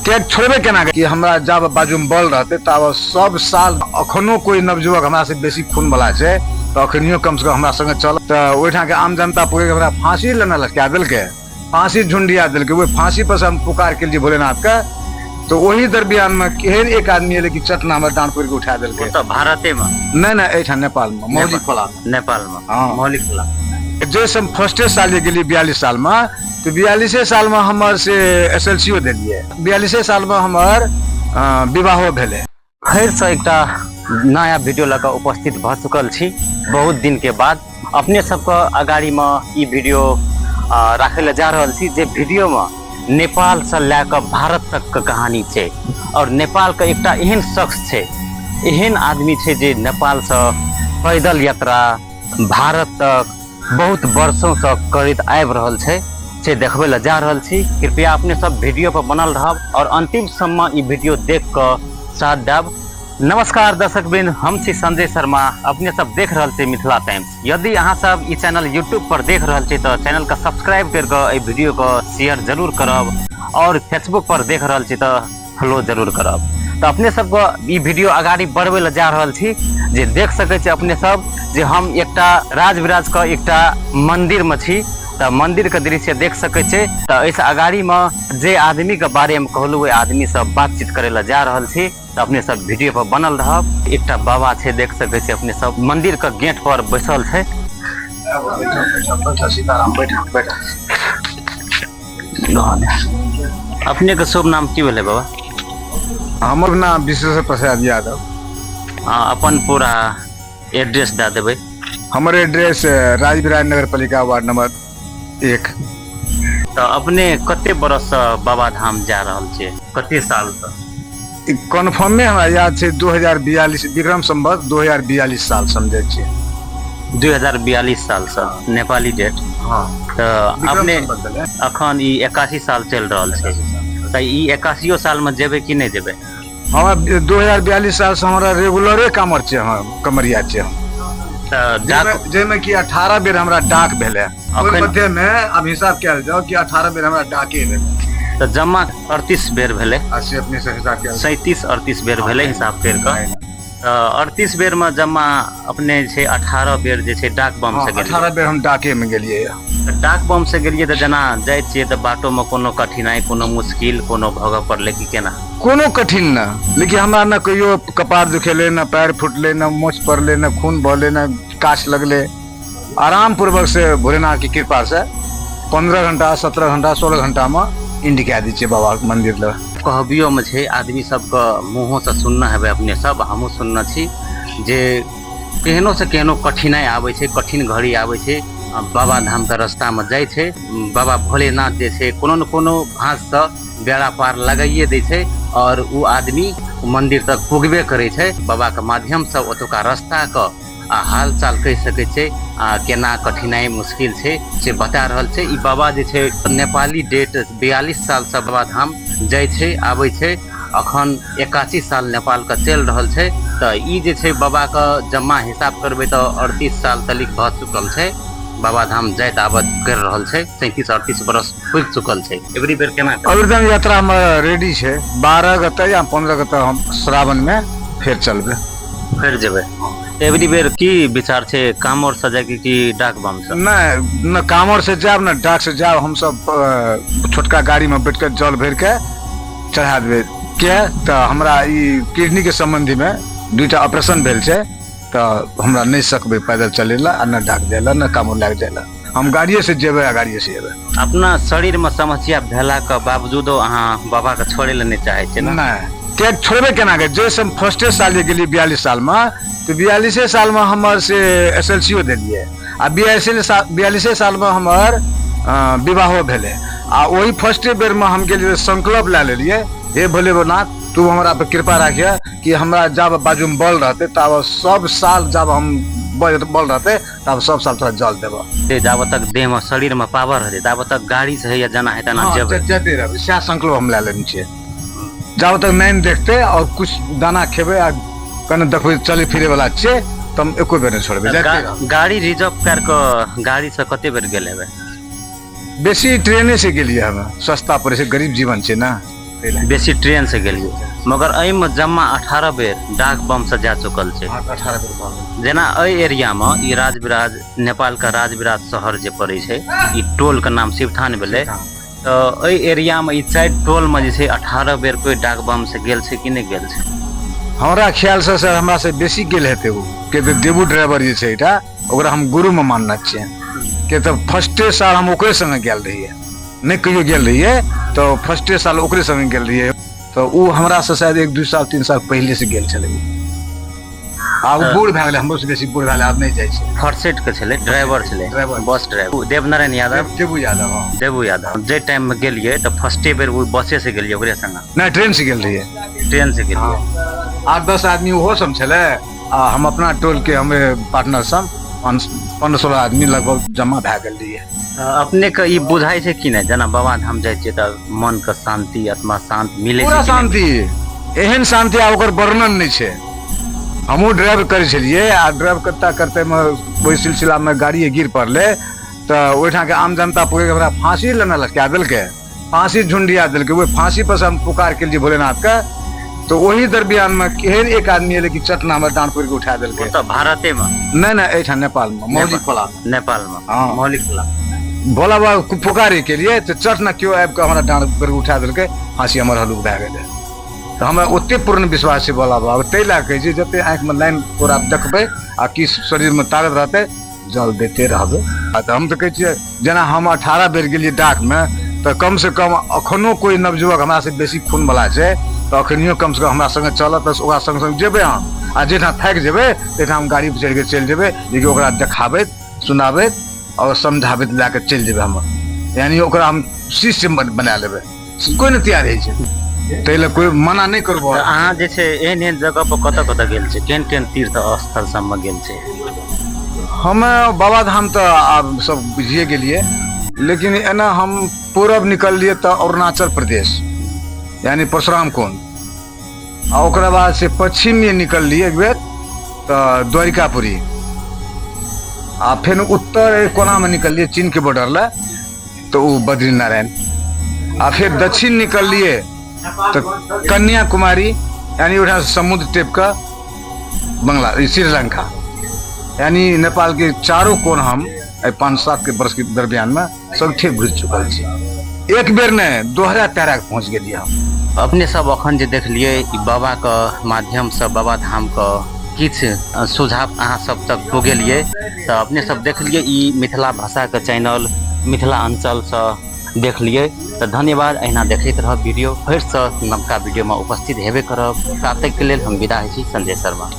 किएक छोड़बै केना कि हमरा जब बाजूमे बल रहतै तब सब साल। अखनो कोइ नवयुवक हमरा से बेसी खून वाला छै तऽ अखनियो कम से कम हमरा संगे चल। तऽ ओहिठामके आम जनता पकड़ि कऽ हमरा फाँसी लेने लटका देलकै, फाँसी झुंडिया देलकै। ओहि फाँसी पर से हम पुकार केलियै भोलेनाथके, तऽ ओही दरमियानमे केहन एक आदमी एलै कि चटना हमर डाँड़ पकड़ि कऽ उठा देलकै। ओतऽ भारते मे? नहि नहि, एहिठाम नेपालमे, मौली खोलामे। नेपालमे? हँ। मौली खोला। जैसे हम फर्स्टे साल जे गेलियै 42 सालमे, तऽ 42 सालमे हमर से एस एल सी ओ देलियै, 42 सालमे हमर विवाहो भेलै। फेरसँ एकटा नया वीडियो लऽ कऽ उपस्थित भऽ चुकल छी। बहुत दिनके बाद अपने सबके अगाड़ीमे ई वीडियो राखै लए जा रहल छी, जे वीडियोमे नेपालसँ लए कऽ भारत तकके कहानी छै और नेपालके एकटा एहन शख्स छै, एहन आदमी छै जे नेपालसँ पैदल यात्रा भारत तक बहुत वर्षोंसँ करैत आबि रहल छै, से देखबै लए जा रहल छी। कृपया अपने सब वीडियो पर बनल रहब और अंतिम समय ई वीडियो देख कऽ साथ देब। नमस्कार दर्शक वृंद, हम छी संजय शर्मा, अपने सब देख रहल छी मिथिला टाइम्स। यदि अहाँ सब ई चैनल यूट्यूब पर देख रहल छी तऽ चैनल के सब्सक्राइब कर कऽ एहि वीडियो के शेयर जरूर करब और फेसबुक पर देख रहल छी तऽ फॉलो जरूर करब। तऽ अपने सबके ई वीडियो अगाड़ी बढ़बै लए जा रहल छी, जे देख सकै छी अपने सब जे हम एकटा राजविराज के एकटा मंदिर में छी, तऽ मंदिर के दृश्य देख सकै छी। तऽ एहिसँ अगाड़ी में जे आदमी के बारे में कहलहुँ, ओहि आदमी से बातचीत करै लए जा रहल छी, तऽ अपने सब वीडियो पर बनल रहब। एकटा बाबा छै, देख सकै छी अपने सब, मंदिर के गेट पर बैसल छै। सीताराम, बैठ बैठ। अपने के शुभ नाम की भेलै बाबा? हमर नाम विश्वेश्वर प्रसाद यादव। अपन पूरा एड्रेस दए देबै। हमर एड्रेस राजविराज नगर पालिका, वार्ड नंबर 1। तऽ अपने कते बरससँ बाबा धाम जा रहल छियै, कते सालसँ? कन्फर्मे हमरा याद छै 2042, विक्रम संवत 2042 साल समझै छियै। 2042 सालसँ नेपाली डेट? हँ। तऽ विक्रम अपने संवत भेलै। अखन ई 81 साल चलि रहल छै, तऽ ई 81 सालमे जेबै कि नहि जेबै? हमरा 2042 सालसँ हमरा रेगुलरे कामर छै, हम कमरिया छियै हम। तऽ डाक जाहिमे कि 18 बेर हमरा डाक भेलै ओहि मध्येमे। आब हिसाब कयल जाउ कि 18 बेर हमरा डाके भेलै। तऽ जमा 38 बेर भेलै। आ से अपने से हिसाब कयल। 37 38 बेर भेलै हिसाब करि कऽ। तऽ 38 बेरमे जमा अपने जे छै 18 बेर जे छै डाक बम से गेलियै? 18 बेर हम डाकेमे गेलियै। तऽ डाक बम से गेलियै तऽ जेना जाइ छियै तऽ बाटोमे कोनो कठिनाइ, कोनो मुश्किल कोनो भोगऽ पड़लै कि केना? कोनो कठिन न, लेकिन हमरा न कहियो कपार दुखेलै, न पैर फुटलै, न मोच पड़लै, न खून बहलै, न काछ लगलै। आराम पूर्वक से भोलेनाथ के कृपा से 15 घंटा, 17 घंटा, 16 घंटा में इंड कए दै छियै बाबा के मंदिर लग। कहबियोमे छै, आदमी सबके मुँहोसँ सुनने हेबै अपने सब, हमहूँ सुनने छी जे केहनो से केहनो कठिनाइ आबै छै, कठिन घड़ी आबै छै, बाबा धामके रस्तामे जाइ छै, बाबा भोलेनाथ जे छै कोनो ने कोनो भाँजसँ बेड़ा पार लगाइए दै छै और ओ आदमी मन्दिर तक पुगबे करै छै। बाबाके माध्यमसँ ओतुका रस्ताके आ हाल चाल कहि सकै छै आ केना कठिनाइ मुश्किल छै से बता रहल छै। ई बाबा जे छै नेपाली डेट 42 सालसँ बाबा धाम जाइ छै, आबै छै। अखन 81 साल नेपालके चलि रहल छै, तऽ ई जे छै बाबाके जमा हिसाब करबै तऽ 38 साल तलिक भऽ चुकल छै बाबा धाम जाइत आबत करि रहल छै। 37 38 बरस पुगि चुकल छै। एवरी बेर केना? अभी यात्रामे रेडी छै। 12 गते या 15 गते हम श्रावणमे फेर चलबै। फेर जेबै एवरी बेर। की विचार छै, कामर से जायके कि डाक बम से? नहि, न कामर से जायब न डाक से जायब। हमसब छोटका गाड़ी में बैठ के जल भरि के चढ़ा देबै। किया तऽ हमरा ई किडनी के संबंधी में 2टा ऑपरेशन भेल छै, तऽ हमरा नहि सकबै पैदल चलै लए आ न डाक जाय लए, न कामर लए जाय लए। हम गाड़िए से जेबै आ गाड़िए से एबै। अपना शरीर में समस्या भेला के बावजूदो अहाँ बाबा के छोड़े लए नहि चाहै छियै ने? नहि, किया छोड़बै केना के? जैसे हम फर्स्टे साल जे गेलियै 42 सालमे, तऽ 42 सालमे हमर से एस एल सी ओ देलियै आ 42 सालमे हमर विवाहो भेलै आ ओही फर्स्टे बेरमे हम गेलियै, संकल्प लए लेलियै, हे भोलेनाथ, तू हमरा पर कृपा राखिह कि हमरा जब बाजूमे बल रहतै तब सब साल, जब हम बल रहतै तब सब साल तोरा जल देबऽ। से जाबत तक देहमे शरीरमे पावर रहतै ताबत तक गाड़ी से होइए जेना हेतै तेना जेबै। जाते रहबै, सएह संकल्प हम लए लेने छियै। जाबत तक नैन देखते और कुछ दाना खेबै आ कने देखबै चले फिरे वाला छियै तऽ हम एको बेर नहि छोड़बै, जाइते रहबै। गाड़ी रिजर्व कर कऽ गाड़ी से कते बेर गेल हेबै? बेसी ट्रेने से गेलियै हम, सस्ता पड़ै छै, गरीब जीवन छै ने। ताहि लए। बेसी ट्रेन से गेलियै, मगर एहिमे जम्मा 18 बेर डाक बम से जा चुकल छै। 18 बेर भऽ गेल। जेना एहि एरियामे ई राजविराज, नेपालके राजविराज शहर जे पड़ै छै, ई टोलके नाम शिवथान भेलै। तऽ एहि एरियामे ई 4 टोलमे जे छै 18 बेर कोइ डाक बम से गेल छै कि नहि गेल छै? हमरा ख्यालसँ सर हमरा से बेसी गेल हेतै ओ, के तऽ देबू ड्राइवर जे छै एकटा, ओकरा हम गुरुमे मानने छियै, के तऽ फर्स्टे साल हम ओकरे संगे गेल रहियै, नहि कहियो गेल रहियै तऽ फर्स्टे साल ओकरे संगे गेल रहियै, तऽ ओ हमरासँ शायद 1-2 साल 3 साल पहिलेसँ गेल छलै। आब बूढ़ भए गेलै, हमरो से बेसी बूढ़ भए गेलै, आब नहि जाइ छै। फर्सेट के छलै, ड्राइवर छलै, driver. Bus driver Devnarayan Yadav. देबू यादव, हँ। देबू यादव। जे टाइम में गेलियै तऽ फर्स्टे बेर ओ बसे से गेलियै ओकरे संगे? नहि, ट्रेन से गेल रहियै। ट्रेन से गेलियै। 8-10 आदमी ओहो सब छलै आ हम अपना टोल के हमे पार्टनर सब 15-16 आदमी लगभग जमा भए गेल रहियै। अपने के ई बुझाइ छै कि नहि, जेना बाबा धाम जाइ छियै तऽ मन के शांति, आत्मा शांत मिलै छै? पूरा शांति, एहन शांति आ ओकर वर्णन नहि छै। हमहूँ ड्राइव करै छलियै आ ड्राइव करता करतेमे ओहि सिलसिलामे गाड़िए गिर पड़लै, तऽ ओहिठामके आम जनता पकड़ि कऽ हमरा फाँसी लेने लटका देलकै, फाँसी झुंडिया देलकै। ओहि फाँसी पर से हम पुकार केलियै भोलेनाथके, तऽ ओही दरमियानमे केहन एक आदमी एलै कि चटना हमर डाँड़ पकड़ि कऽ उठा देलकै। ओतऽ भारतेमे? नहि नहि, एहिठाम नेपालमे, मौली खोलामे। नेपालमे? हँ। मौली खोला। भोला बाबा पुकारे केलियै तऽ चटना केओ आबि कऽ हमरा डाँड़ पकड़ि कऽ उठा देलकै, फाँसी हमर हल्लुक भए गेलै। तऽ हमरा ओते पूर्ण विश्वास छै भोला बाबा, ताहि लए कहै छै जते आँखिमे लाइन पूरा देखबै आ कि शरीरमे ताकत रहतै जल दैते रहबै। आ तऽ हम तऽ कहै छियै जेना हम 18 बेर गेलियै डाकमे, तऽ कमसँ कम अखनो कोइ नवयुवक हमरासँ बेसी खूनवला छै तऽ अखनियो कमसँ कम हमरा सङ्गे चलत, तऽ ओकरा सङ्ग सङ्ग जेबै हम, आ जाहिठाम थाकि जेबै ताहिठाम हम गाड़ी पर चढ़ि कऽ चलि जेबै, जेकि ओकरा देखाबैत सुनाबैत आओर समझाबैत लए कऽ चलि जेबै हम, यानी ओकरा हम शिष्य बना लेबै। कोइ नहि तैयार होइ छै, ताहि लए कोइ मना नहि करबो। तऽ अहाँ जे छै एहन एहन जगह पर कतऽ कतऽ गेल छै, केहन केहन तीर्थ स्थल सबमे गेल छै? हम बाबाधाम तऽ आब सब बुझिए गेलियै, लेकिन एना हम पूरब निकललियै तऽ अरुणाचल प्रदेश यानी परशुराम कुंड, आ ओकरा बाद से पश्चिममे निकललियै एक बेर तऽ द्वारिकापुरी, आ फेर उत्तर कोनामे निकललियै चीनके बॉर्डर लए तऽ ओ बद्रीनारायण, आ फेर दक्षिण निकललियै तऽ कन्याकुमारी यानी ओहिठाम समुद्र टेप कऽ बंगला श्रीलंका, यानी नेपाल के चारो कोन हम एहि 5-7 के वर्ष के दरमियान में सब ठीक घुरि चुकल छी। एक बेर नहि, दोहरा तेहरा के पहुँच गेलियै हम। अपने सब अखन जे देखलियै ई बाबा के माध्यम से बाबा धाम के किछु सुझाव अहाँ सब तक पुगेलियै, तऽ अपने सब देखलियै ई मिथिला भाषा के चैनल मिथिला अंचल से देखलियै, तऽ धन्यवाद। अहिना देखैत रहब वीडियो, फेरसँ नवका वीडियोमे उपस्थित हेबे करब। तातक के लेल हम विदा होइ छी, संजय शर्मा।